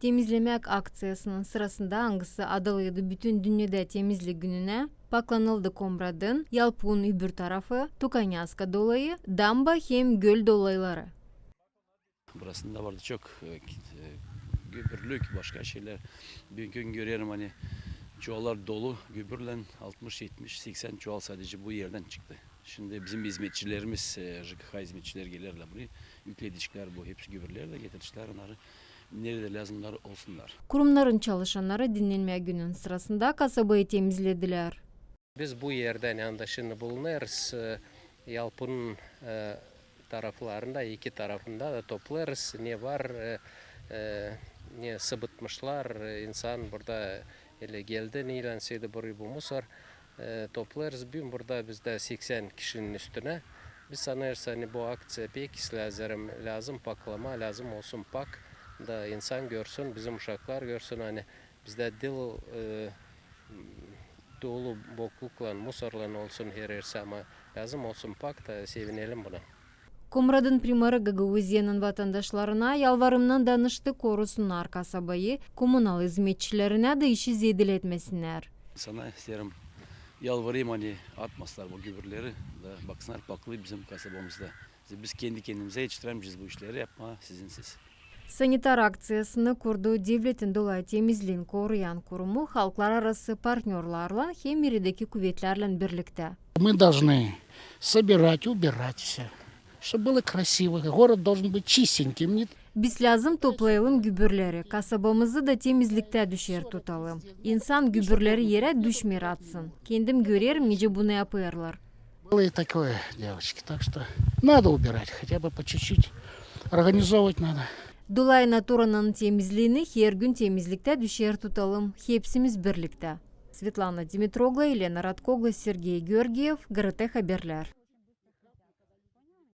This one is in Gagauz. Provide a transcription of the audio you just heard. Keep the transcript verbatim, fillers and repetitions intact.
Temizlemäk akţiyasının sırasında, angısı adalıydı bütün dünnedä temizlik gününä, paklanıldı Komradın, Yalpunun öbür tarafı, Tukanyaska dolayı, damba hem göl dolayları. Burasında vardı çok, e, ki-, e, gübürlük, başka şeylär. Büünkü gün görerim, ani çuvallar dolu gübürlän, altmış, etmiş, seksän çuval sadece bu erdän çıktı. Şindi bizim hizmetçilerimiz, e, J K H hizmetçileri gelerlär buraya, üklediçlär bu hepsi gübürleri da getirdiclär onnarı, neredä lääzım onnar olsunnar. Kurumnarın çalışannarı dinnenmä günün sırasında kasabayı temizledilär. Biz bu erdä, ani anda şindi bulunêrız, e, Yalpunun, e, taraflarında, iki tarafında da toplêêrız, ne var, e, e, ne sıbıtmışlar, e, insan burada ele geldi, neylän sedi burayı bu musor, e, toplêêrız. Büün burada bizdä seksän kişinin üstünä. Biz sanêrız, ani bu akţiya pek islää, zerä lääzım paklama, lääzım olsun pak, da insan görsün, bizim uşaklar görsün, ani bizdä diil, e, dolu bokluklan, musorlan olsun her ersi, ama lääzım olsun pak da sevinelim buna. Komradın primarı Gagauziyanın vatandaşlarına yalvarımnan danıştı, korusunnar kasabayı, komunal hizmetçilerinä da işi zedil etmesinnär. İnsana isteerim, yalvarayım, ani atmasınnar bu gübürleri da baksınnar paklı bizim kasabamızda. Biz kendi kendimizä etiştiremeyecez bu işleri yapmaa sizinsiz. Sanitar akţiyasını kurdu devletin dolayı temizliin koruyan kurumu halklararası partnörlarlan hem neredäki kuvetlärlän birliktä. Мы должны собирать, убирать всё, чтобы было красиво. Город должен быть чистеньким. Не Biz lääzım toplayalım gübürleri, kasabamızı da temizliktä düşer tutalım. İnsan gübürleri erä düşmeer atsın. Kendim görerim, nicä bunu yapêrlar. Было и такое, девочки, так что надо убирать, хотя бы по чуть-чуть. Организовывать надо. Dolayı naturanın temizliini hergün temizliktä düşer tutalım, hepsimiz birliktä. Svetlana Dimitroglu, Elena Radkoglu, Sergey Georgiev, G R T Haberlär.